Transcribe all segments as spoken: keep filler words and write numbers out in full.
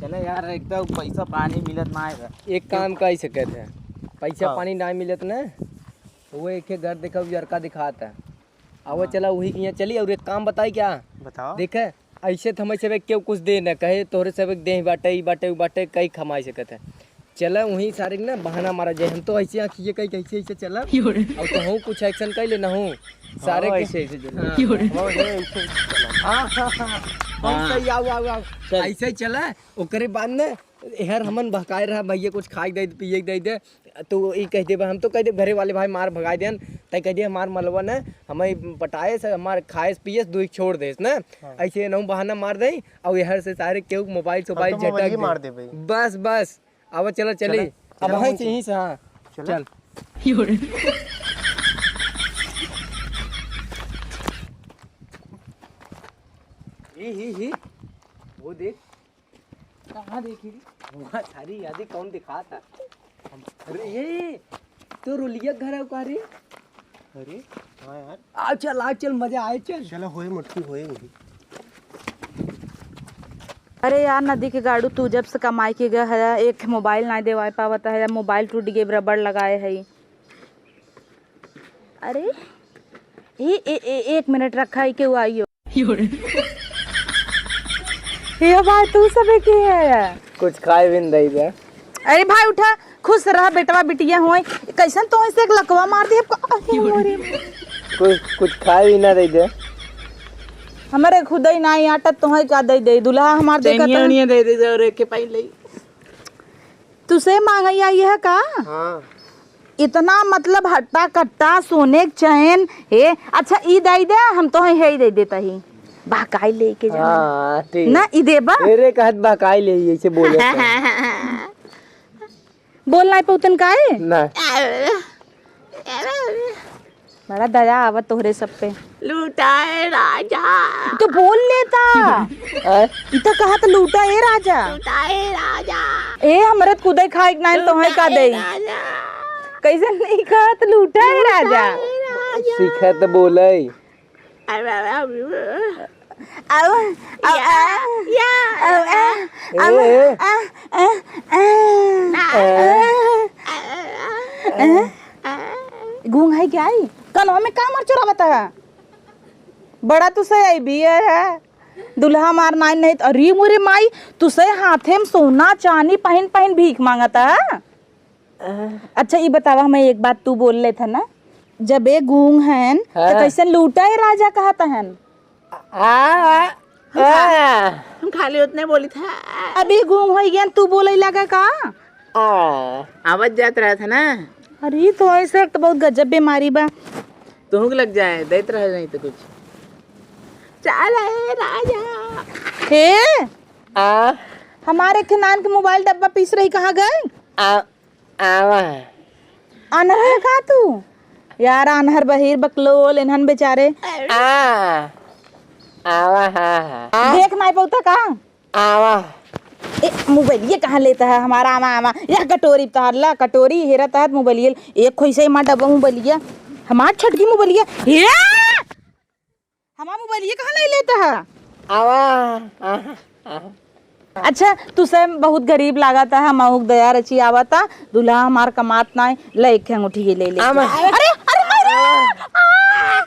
चले यार, एक तो पैसा पानी मिलत ना है। एक काम कर सकत है, पैसा हाँ। पानी ना मिलत ना, वो एक घर देखा, लड़का दिखाता है। आवा हाँ। चला, वही के यहाँ चली। और एक काम बताई क्या? बताओ। देखे, ऐसे तो हमें सब केहू कुछ दे न कहे, तोहरे सब देह बाटे, ई बाटे, उ बाटे, कई कमाई सकत है। चला, वहीं सारे ना बहाना मारा जाए। हम तो ऐसे आँखिए कई कैसे ऐसे चला। और तो हूँ कुछ action कर लेना हूँ। सारे हाँ, के ऐसे, ऐसे चला। हाँ। हाँ, ऐसे, ऐसे चला। हाँ, हाँ, हाँ, हाँ। हाँ। सही, आओ, आओ, आओ। चल। ऐसे ही चला, ओकरे बाद ना, यार, हमन बहकाए रहा, भैया कुछ खाए के दे, पिए के दे दे। तो ई कह देबा, हम तो कह देब घरे वाले भाई मार भगाए देन, तै कह दे हमार मलवा न हमें पटाए से, हमार खाए से पिए से, दुई छोड़ देस न। हाँ। ऐसे नौ बहाना मार दे, और यहाँ से सारे केहू मोबाइल हम सोबाइल तो झटक मोबाइल ही दे। मार देबे। बस, बस, अब चलो चली। चला, अब चला, वहीं हम से यहीं से, हाँ। चला। चल। ही, ही, ही, वो देख। कहाँ देखी रे? वहाँ सारी यादें कौन दिखाता? अरे ये तो रोलिया घर है का रे? अरे हाँ यार। आ चल, आ चल, मजा आए चल। चला होए मोटकी होए वही। अरे यार नदी के गाड़ू, तू जब से कमाई के गया है एक मोबाइल ना देवाए पावत है, मोबाइल टूट गए रबड़ लगाए है। अरे ए, ए, ए, एक मिनट रखा है, केहू आइयो। हे भाई, तू सबे के है? कुछ खाए भी नहीं दे दे। अरे भाई उठा, खुश रह बेटवा बिटिया होय। कैसन तो ऐसे एक लकवा मार दे। अरे मोरे। कुछ, कुछ खाए भी ना दे दे। हमारे खुदई ना आटा तोहे का दे दे, दुल्हा हमार देखा चैनिया तो। उनिया दे दे और एक के पाई ले। तुसे मांगई आई है का? हाँ। इतना मतलब हट्टा कट्टा सोने के चैन हे। अच्छा ई दे दे, हम तो हे ही दे देता ही। बहकाई लेके जाना। हाँ, ठीक। ना ई देबा? तेरे कहत बहकाई ले, ऐसे बोले तो। बोल नाई पौतन काहे? ना। बड़ा दया आवत तोहरे सब पे। लूटा ए राजा। तो बोल लेता। आय? ई तो कहत लूटा ए राजा। लूटा ए राजा। ए, हमरे त कुदे खाए के नाहीं, तोहे का लूटा ए देई? राजा। कैसे नहीं कहत लूटा ए राजा? लूटा ए राजा। सीखत बोले। अब, अब, अब, या, या, अब, अब, ए, ए। अब, अब, अब, ना। ए। अब, अब, अब, गूंग है क्या ई? कनवा में का मार चुरावत है? बड़ा तू से आई बी है। दुल्हा मार नाई नहीं, अरे मोरे माई, तू से हाथे में सोना चानी पहिन पहिन भीख मांगत है। अच्छा, ई बतावा, हमें एक बात तू बोल लेत है ना, जब ए गूंग हन, त हाँ। कैसन लूटा ए राजा कहत हन? आ, आ, हम खा-, आ। हम खाली उतने बोली था। अभी गूंग होई गया, तू बोले लगा का? आ। आवत जात रहा था ना। अरे, तो ऐसे तो बहुत गजब बीमारी बा। तुहूँ के लग जाए, देत रह नहीं तो कुछ। चल ए राजा। हे? आ। हमारे के नान के मोबाइल डब्बा पीस रही, कहाँ गए? आ। आवा। आन्हर है का तू? यार, आन्हर बहिर बकलोल, इन्हन बेचारे। आ। आवा, हाँ, हाँ। आ। देख नाई पौता का? आवा। ए, मोबाइलिया कहाँ लेता है हमारा? आवा, आवा। यह कटोरी तहर ला, कटोरी हेरा तहत मोबाइलिया। एक खोई से मार डब्बा मोबाइलिया। हमार छटकी मोबाइलिया। हे! हमार मोबाइलिया कहाँ ले लेता है? आवा, आहा, आहा। अच्छा, तू से बहुत गरीब लागत है, हम आउक दया रची आवता, दुल्हा हमार कमात नाई, ले एक अंगूठी ये ले ले। आवा। अरे, अरे, अरे!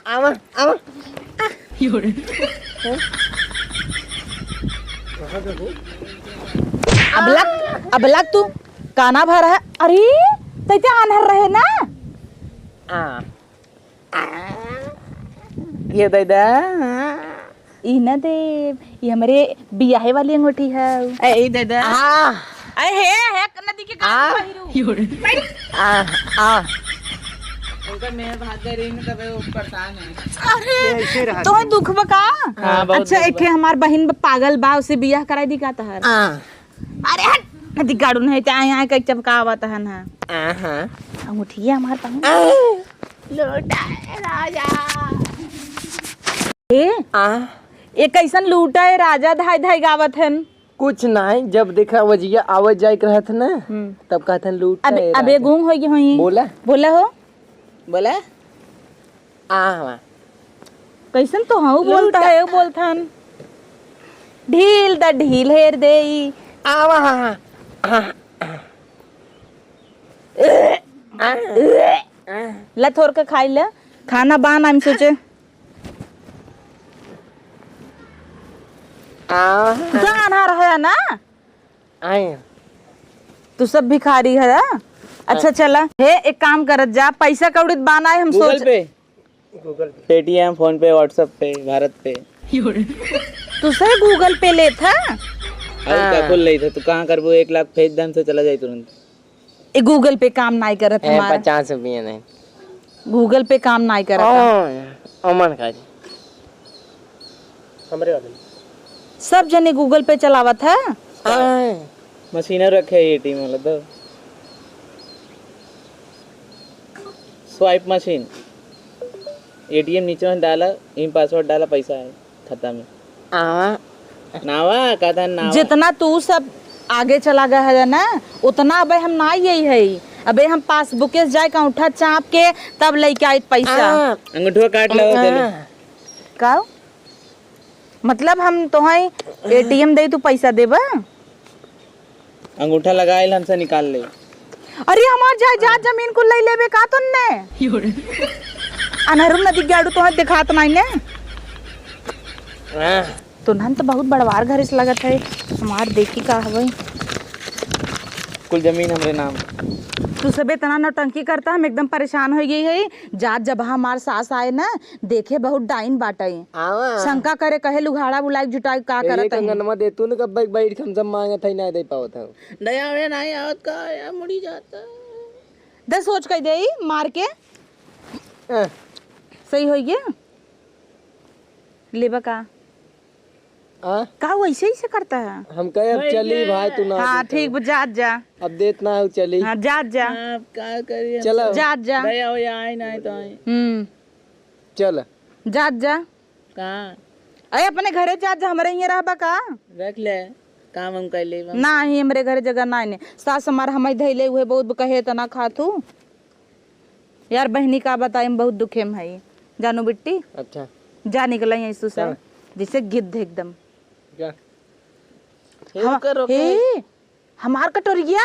आवा, आवा। अब लग, अब लग तू काना भर है। अरे, तैते आन्हर रहे ना? आ। ये दे दे। ई न देब, ई हमरे बियाहे वाली अंगूठी है। ए, ई दे दे। आ। अरे हे, हे, नदी के आ। कान पहिरू। आ, आ। उनका मेहर भाग गए रही, तबे वो परेशान है। अरे, ऐसे रहा तो है। दुख बा का? हाँ, बहुत अच्छा, दुख एक बा। हमार बहिन बा, पागल बा, उसे बियाह कराई दी का तहार? आ। अरे हट, अधिकारू नहीं ते आए, आए कई चमकावत हन हा। आहा। अंगूठिया हमार पाऊँ। आ। लूटा ए राजा। ए? आ। ए कैसन लूटा ए राजा धाई धाई गावत हन? कुछ नाई, जब देखा वजिया आवत जाए के रहत ना, हम्म। तब कहत हन लूटा अबे, ए अबे राजा। गूंग होई गई होई। बोला। बोला हो। बोला। आ हवा। कैसन तो हऊ बोलता लूटा। है, बोलथन। ढील द ढील हेर देई, आवा, हाँ, हाँ। ला थोर के खाई ले, खाना बान, हम सोचे। आवा। तू तो अनहार है ना? आए। तू सब भिखारी है ना? अच्छा, हाँ। चला। हे, एक काम करत जा, पैसा कौड़ी बान आए, हम Google सोच Pay। Google Pay। Paytm, PhonePe, WhatsApp Pay, भारत पे। तू से Google Pay लेत है? अरे, हाँ। का कुल लेत है? तू कहाँ करबो? एक लाख भेज दे, हमसे चला जाए तुरंत। ए, Google Pay काम नाई करत ए, हमार। पचास रुपया नहीं। Google Pay काम नाई करत है। ओ, अमन का जी। हमरे वाले में। सब जने Google Pay चलावत है। आए। मशीन रखे है ATM वाला तो। Swipe machine। ATM नीचे में डाला, इन password डाला, पैसा है खाता में। आवा। नावा, कहता है नावा। जितना तू सब आगे चला गया है ना, उतना अबे हम ना यही है। अबे हम passbook से जाए के अंगूठा चाप के तब लेके आइत पैसा। आ। अंगूठा काट लो, आ। चलो। का? मतलब हम तोहई ATM दे, तू पैसा देबा? अंगूठा लगाइल हमसे निकाल ले। अरे हमार जायदाद जमीन कुल ले लेबे का तन्ने? अनहरुम नदी गाड़ू तोहर देखात नाई ने। हाँ। तोहन तो बहुत बड़वार घर से लगत है। हमार देखी का हवई। कुल जमीन हमरे नाम। तू सब इतना नौटंकी करता, हम एकदम परेशान हो गई है। जात जब हमार सास आए ना, देखे बहुत डाइन बाटे। आवा। शंका करे, कहे लुघाड़ा बुलाई जुटाई का करत एक है। अंगनमा दे तू न कब बैठ बैठ के हम सब मांगत है, ना दे पावत है। दया वे नाही आवत का, या मुड़ी जाता। दे सोच कह दे मार के। अ। सही होई गया। लेबा का? आ? का वैसे ही से करता है? हम कहे अब भाई चली ये भाई, तू ना हाँ, देता ठीक, हो। बा, जात जा। अब देत ना हो, चली। हाँ, जात जा। आप का करी हम चलो। सब? जात जा। दया हो या आई ना तो आई। हम्म। चल। जात जा। कहाँ? अरे अपने घरे जात जा, हमरे हियाँ रहबा का? रख ले, काम हम कर लेब हम। नाही, हमरे घरे जगह नाही ने। सास हमार हमई धइले, उहे बहुत कहे, "इतना खा तू।" यार बहिनी का बताई, हम बहुत दुखे में हई, जानू बिट्टी। अच्छा। जा निकल आई ऐसू से, चल। जैसे गिद्ध एकदम। जा। हे हम, ओकर ओकर। हे, हमार कटोरिया।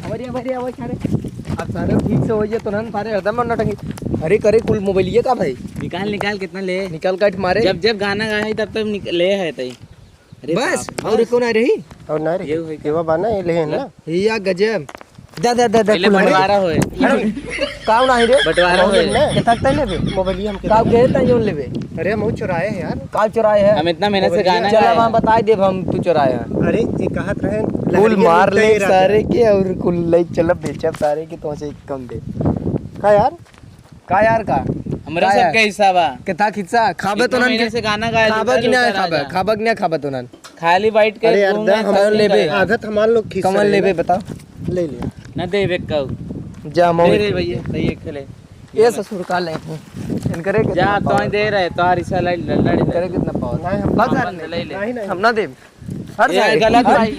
अबे रे, अबे रे, अबे सारे। अब सारे ठीक से होइए तो नन पारे हरदम नौटंकी। अरे करे कुल मोबाइलिया का भाई? निकाल, निकाल, कितना ले? निकाल काट मारे। जब, जब गाना गाए तब, तब निक-, ले है तई। अरे बस, बाप रे। और कौन आ रही? और ना रे। ये हुई क्या? केवा बाना, ये ले है ना? ये या गजब। दे, दे, दे, दे, पहले कुल बंटवारा होए। अरे, काव नाही रे? बंटवारा होए। ना। के थक तैले बे? मोबाइल हम के काव के तैले लेबे? अरे, हम चुराए हैं यार। काव चुराए हैं? हम इतना मेहनत से मोबाइल गाना चला, गाए वहाँ हैं। बताई देब हम तू चुराए हैं। अरे, ये कहत रहे, कुल लहरिया मार लुटता ले ही रहता सारे है। के और कुल लाइक चलब बेचब सारे के, तो से कम दे। का यार? का यार का? हमरा का सबके यार? हिस्सा बा। कितना हिस्सा? खाबे तो इतना नन मेहनत के से गाना गाए, खाबे लूटा कि ना लूटा खाबे? राजा। खाबे कि ना खाबे तो नन? खाली बैठ के अरे यार, घूमे, दा, हम shopping लेबे। करे। आधा तो हमार लोग खींच कमल रहे लेबे ना। बताओ। ले लिया। ना देबे कहू। जा मऊ। दे रे भैया, सही एक ले। ये ससुर का ले। इनकरे के जा, ना तो पाओ। दे रहे, तो हर हिस्सा लड़, लड़, लड़। इनकरे कितना पाओ? नहीं, हम बस नहीं, यार, नहीं, नहीं, नहीं। हम ना देब। हर ये साइड। गलत भाई।